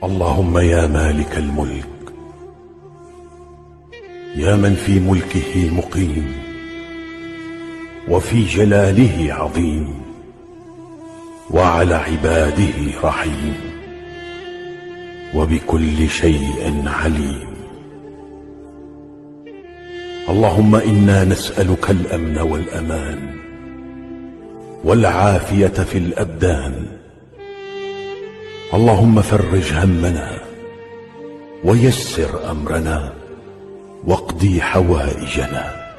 اللهم يا مالك الملك، يا من في ملكه مقيم وفي جلاله عظيم وعلى عباده رحيم وبكل شيء عليم. اللهم إنا نسألك الأمن والأمان والعافية في الأبدان. اللهم فرج همنا ويسر أمرنا واقضي حوائجنا.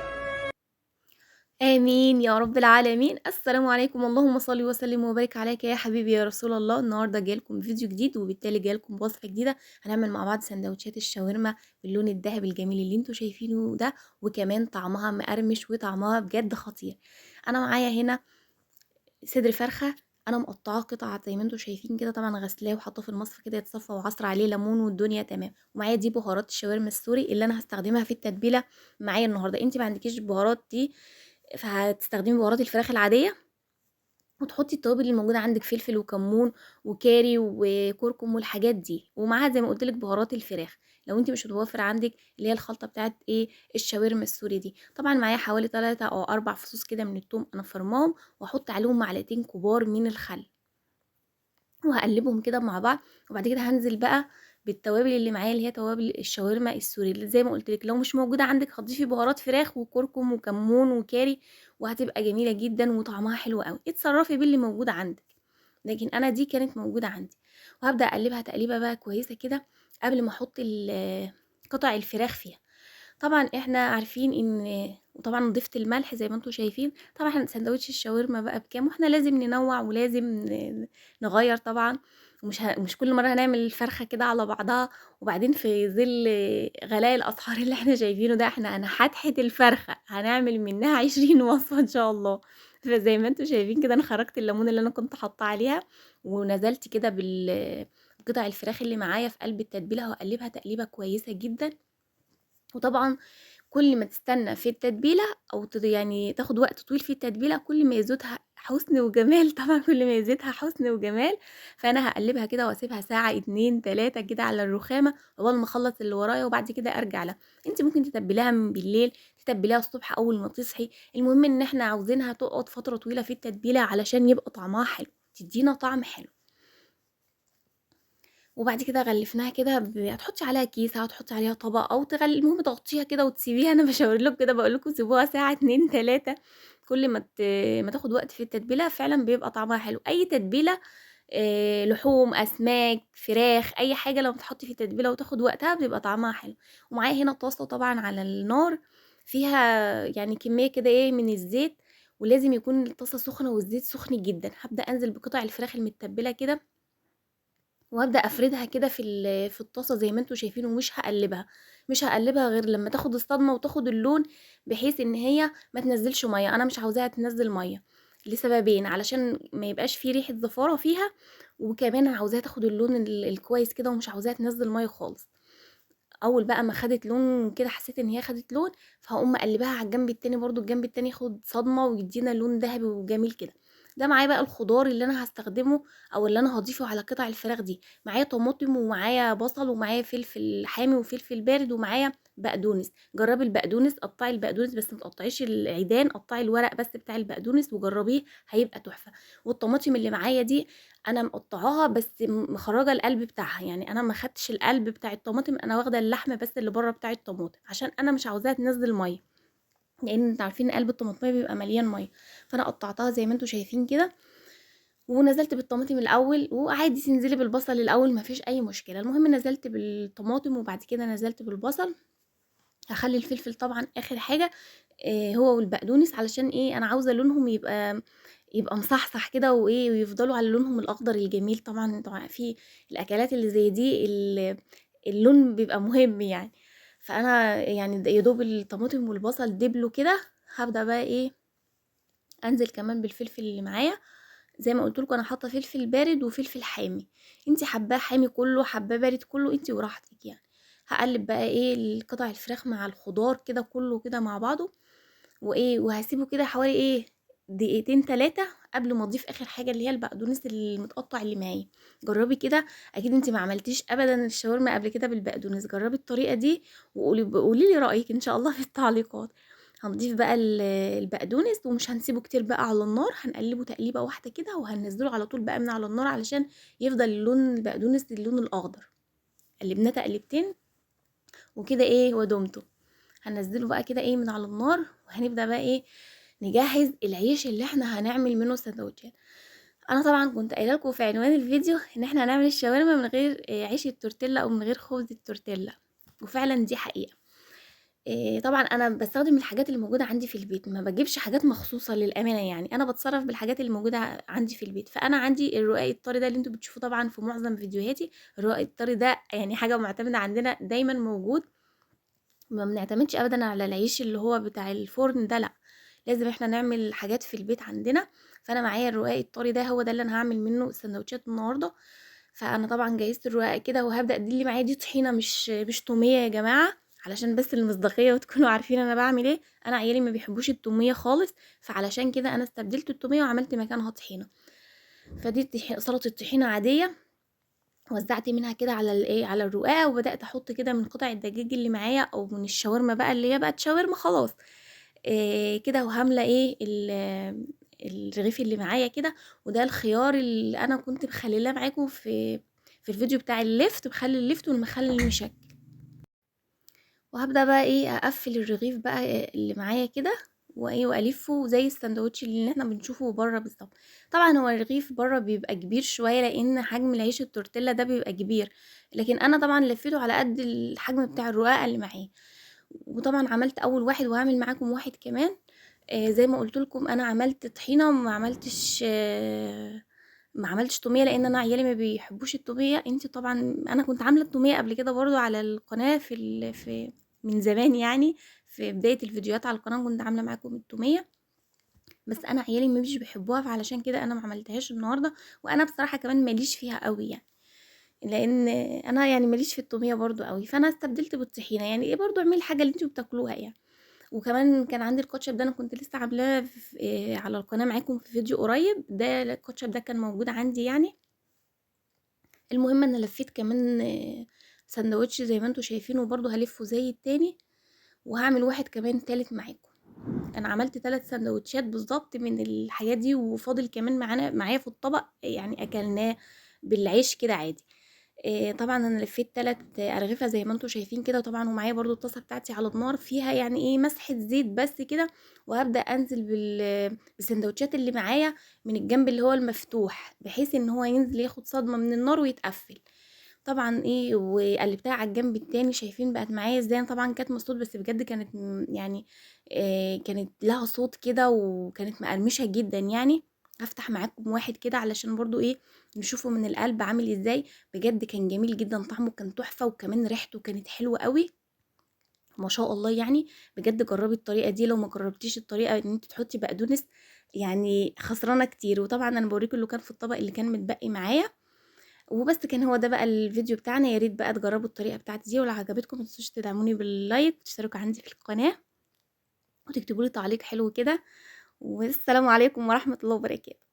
آمين يا رب العالمين. السلام عليكم، اللهم صل وسلم وبارك عليك يا حبيبي يا رسول الله. النهارده جايلكم فيديو جديد، وبالتالي جايلكم بوصفه جديدة. هنعمل مع بعض سندوتشات الشاورما باللون الذهبي الجميل اللي انتوا شايفينه ده، وكمان طعمها مقرمش وطعمها بجد خطير. انا معايا هنا صدر فرخة، انا مقطعاه قطع زي ما انتوا شايفين كده، طبعا غسلاه وحاطاه في المصفى كده يتصفى، وعصر عليه ليمون والدنيا تمام. ومعايا دي بهارات الشاورما السوري اللي انا هستخدمها في التتبيله معايا النهارده. انت ما عندكيش البهارات دي فهتستخدمي بهارات الفراخ العادية، وتحطي التوابل اللي موجودة عندك، فلفل وكمون وكاري وكركم والحاجات دي، ومعاها زي ما قلت لك بهارات الفراخ لو انت مش متوفر عندك اللي هي الخلطة بتاعت ايه الشاورما السوري دي. طبعا معايا حوالي 3 او 4 فصوص كده من الثوم انا فرماهم، واحط عليهم معلقتين كبار من الخل، وهقلبهم كده مع بعض. وبعد كده هنزل بقى بالتوابل اللي معايا اللي هي توابل الشاورما السوري اللي زي ما قلت لك لو مش موجودة عندك هتضيفي بهارات فراخ وكركم وكمون وكاري، وهتبقى جميلة جدا وطعمها حلو قوي. اتصرفي باللي موجود عندك، لكن انا دي كانت موجودة عندي. وهبدا اقلبها تقليبه بقى كويسة كده قبل ما احط قطع الفراخ فيها. طبعا احنا عارفين ان، وطبعا ضفت الملح زي ما انتم شايفين. طبعا سندوتش الشاورما بقى بكام، واحنا لازم ننوع ولازم نغير طبعا، ومش كل مرة هنعمل الفرخه كده على بعضها. وبعدين في ظل غلاء الاسعار اللي احنا شايفينه ده، احنا انا هتحت الفرخه هنعمل منها 20 وصفه ان شاء الله. فزي ما انتم شايفين كده انا خرجت الليمون اللي انا كنت حاطاه عليها، ونزلت كده بالقطع الفراخ اللي معايا في قلب التتبيله، وهقلبها تقليبه كويسة جدا. وطبعا كل ما تستنى في التتبيله او يعني تاخد وقت طويل في التتبيله، كل ما يزودها حسن وجمال. طبعا كل ما يزيدها حسن وجمال. فانا هقلبها كده واسيبها ساعة 2 3 كده على الرخامه اول ما اخلص اللي ورايا، وبعد كده ارجع لها. انت ممكن تتبليها من بالليل، تتبليها الصبح اول ما تصحي، المهم ان احنا عاوزينها تقعد فترة طويلة في التتبيله علشان يبقى طعمها حلو، تدينا طعم حلو. وبعد كده غلفناها كده، هتحطي عليها كيسه، هتحطي عليها طبق، او المهم تغطيها كده وتسيبيها. انا بشاور لكم كده، بقول لكم سيبوها ساعة 2 3، كل ما تاخد وقت في التتبيله فعلا بيبقى طعمها حلو. اي تتبيله، لحوم، اسماك، فراخ، اي حاجة لما تحطي في التتبيله وتاخد وقتها بيبقى طعمها حلو. ومعايا هنا طاسه طبعا على النار فيها يعني كمية كده ايه من الزيت، ولازم يكون الطاسه سخنة والزيت سخن جدا. هبدا انزل بقطع الفراخ المتبله كده، وهبدا افردها كده في الطاسه زي ما انتم شايفين، ومش هقلبها، مش هقلبها غير لما تاخد الصدمة وتاخد اللون، بحيث ان هي ما تنزلش مية. انا مش عاوزاها تنزل مية لسببين، علشان ما يبقاش في ريحه زفاره فيها، وكمان انا عاوزاها تاخد اللون الكويس كده، ومش عاوزاها تنزل مية خالص. اول بقى ما خدت لون كده، حسيت ان هي خدت لون، فهقوم مقلباها على الجنب التاني برضو، الجنب التاني ياخد صدمة ويدينا لون ذهبي وجميل كده. ده معايا بقى الخضار اللي انا هستخدمه او اللي انا هضيفه على قطع الفراخ دي. معايا طماطم، ومعايا بصل، ومعايا فلفل حامي وفلفل بارد، ومعايا بقدونس. جربي البقدونس، قطعي البقدونس بس ما تقطعيش العيدان، قطعي الورق بس بتاع البقدونس وجربيه هيبقى تحفة. والطماطم اللي معايا دي انا مقطعاها بس مخرجه القلب بتاعها، يعني انا ما خدتش القلب بتاع الطماطم، انا واخده اللحم بس اللي بره بتاع الطماطم، عشان انا مش عاوزاها تنزل مية، لان انتوا عارفين قلب الطماطم بيبقى مليان مية. فانا قطعتها زي ما انتوا شايفين كده، ونزلت بالطماطم الاول، وعادي تنزلي بالبصل الاول مفيش اي مشكلة. المهم نزلت بالطماطم وبعد كده نزلت بالبصل. هخلي الفلفل طبعا اخر حاجة، هو والبقدونس، علشان ايه انا عاوزه لونهم يبقى مصحصح كده، وايه ويفضلوا على لونهم الاخضر الجميل. طبعا انتوا عارفين الاكلات اللي زي دي اللون بيبقى مهم يعني. فانا يعني يا دوب الطماطم والبصل دبلوا كده، هبدا بقى ايه انزل كمان بالفلفل اللي معايا. زي ما قلت لكم انا حاطه فلفل بارد وفلفل حامي، انتي حباه حامي كله حباه بارد كله، انتي وراحتك يعني. هقلب بقى ايه القطع الفراخ مع الخضار كده كله كده مع بعضه، وايه وهسيبه كده حوالي ايه دقيقتين 3 قبل ما أضيف آخر حاجة اللي هي البقدونس المتقطع اللي معايا. جربي كده، أكيد أنتِ ما عملتيش أبدًا الشاورما قبل كده بالبقدونس، جربي الطريقة دي وقولي لي رأيِك إن شاء الله في التعليقات. هنضيف بقى البقدونس ومش هنسيبه كتير بقى على النار، هنقلبه تقليبة واحدة كده وهننزله على طول بقى من على النار علشان يفضل اللون البقدونس اللون الأخضر. قلبناه تقلبتين وكده إيه ودمته. هننزله بقى كده إيه من على النار، وهنبدأ بقى إيه نجهز العيش اللي احنا هنعمل منه السندوتشات. انا طبعا كنت قايله لكم في عنوان الفيديو ان احنا هنعمل الشاورما من غير عيش التورتيلا او من غير خبز التورتيلا، وفعلا دي حقيقة. طبعا انا بستخدم الحاجات اللي موجودة عندي في البيت، ما بجيبش حاجات مخصوصة للامانة، يعني انا بتصرف بالحاجات اللي موجودة عندي في البيت. فانا عندي الرقاق الطري ده اللي انتوا بتشوفوه طبعا في معظم فيديوهاتي، الرقاق الطري ده يعني حاجة معتمدة عندنا دايما موجود، ما بنعتمدش ابدا على العيش اللي هو بتاع الفرن ده، لا لازم احنا نعمل حاجات في البيت عندنا. فانا معايا الرقاق الطري ده، هو ده اللي انا هعمل منه السندوتشات النهارده. فانا طبعا جهزت الرقاق كده وهبدا دي اللي معايا دي طحينه مش توميه يا جماعة، علشان بس المصداقية وتكونوا عارفين انا بعمل ايه. انا عيالي ما بيحبوش التوميه خالص، فعلشان كده انا استبدلت التوميه وعملت مكانها طحينه. فدي سلطة الطحينه عادية، وزعت منها كده على الايه على الرقاقه، وبدات احط كده من قطع الدجاج اللي معايا او من الشاورما بقى اللي هي بقت شاورما خلاص إيه كده، وهامله ايه الرغيف اللي معايا كده. وده الخيار اللي انا كنت مخللاه معاكم في الفيديو بتاع اللفت، مخلل اللفت والمخلل المشكل. وهبدا بقى ايه اقفل الرغيف بقى اللي معايا كده وايه والفه زي السندوتش اللي احنا بنشوفه بره بالظبط. طبعا هو الرغيف بره بيبقى كبير شوية لان حجم العيش التورتيلا ده بيبقى كبير، لكن انا طبعا لفيته على قد الحجم بتاع الرقاقه اللي معايا. وطبعا عملت اول واحد وهعمل معاكم واحد كمان. زي ما قلت لكم انا عملت طحينه، ما عملتش توميه لان انا عيالي ما بيحبوش التوميه. انت طبعا انا كنت عامله التوميه قبل كده برضو على القناة في من زمان، يعني في بداية الفيديوهات على القناة كنت عامله معاكم التوميه، بس انا عيالي ما مش بيحبوها، فعلشان كده انا ما عملتهاش النهارده. وانا بصراحة كمان ماليش فيها قوي يعني، لان انا يعني ماليش في التوميه برضو قوي، فانا استبدلت بالطحينه. يعني ايه برضو اعملي الحاجة اللي انتوا بتاكلوها يعني. وكمان كان عندي الكاتشب ده، انا كنت لسه عاملاه على القناة معاكم في فيديو قريب، ده الكاتشب ده كان موجود عندي يعني. المهم انا لفيت كمان سندوتش زي ما انتوا شايفين، وبرضو هلفه زي التاني، وهعمل واحد كمان تالت معاكم. انا عملت 3 سندوتشات بالظبط من الحاجات دي، وفاضل كمان معايا في الطبق يعني اكلناه بالعيش كده عادي. طبعا انا لفيت 3 ارغفه زي ما انتوا شايفين كده، وطبعا ومعايا برضو الطاسه بتاعتي على النار فيها يعني ايه مسحه زيت بس كده، وهبدا انزل بالسندوتشات اللي معايا من الجنب اللي هو المفتوح، بحيث ان هو ينزل ياخد صدمة من النار ويتقفل. طبعا ايه وقلبتها على الجنب التاني، شايفين بقت معايا ازاي. انا طبعا كانت مصوت، بس بجد كانت يعني كانت لها صوت كده وكانت مقرمشه جدا يعني. هفتح معاكم واحد كده علشان برضو ايه نشوفه من القلب عامل ازاي. بجد كان جميل جدا، طعمه كان تحفة، وكمان ريحته كانت حلوة قوي ما شاء الله يعني. بجد جربي الطريقة دي، لو ما جربتيش الطريقة ان انت تحطي بقدونس يعني خسرانة كتير. وطبعا انا بوريكم اللي كان في الطبق اللي كان متبقي معايا. وبس كان هو ده بقى الفيديو بتاعنا. يا ريت بقى تجربوا الطريقة بتاعتي دي، ولو عجبتكم ما تنسوش تدعموني بال like وتشتركوا عندي في القناة وتكتبوا لي تعليق حلو كده. والسلام عليكم ورحمة الله وبركاته.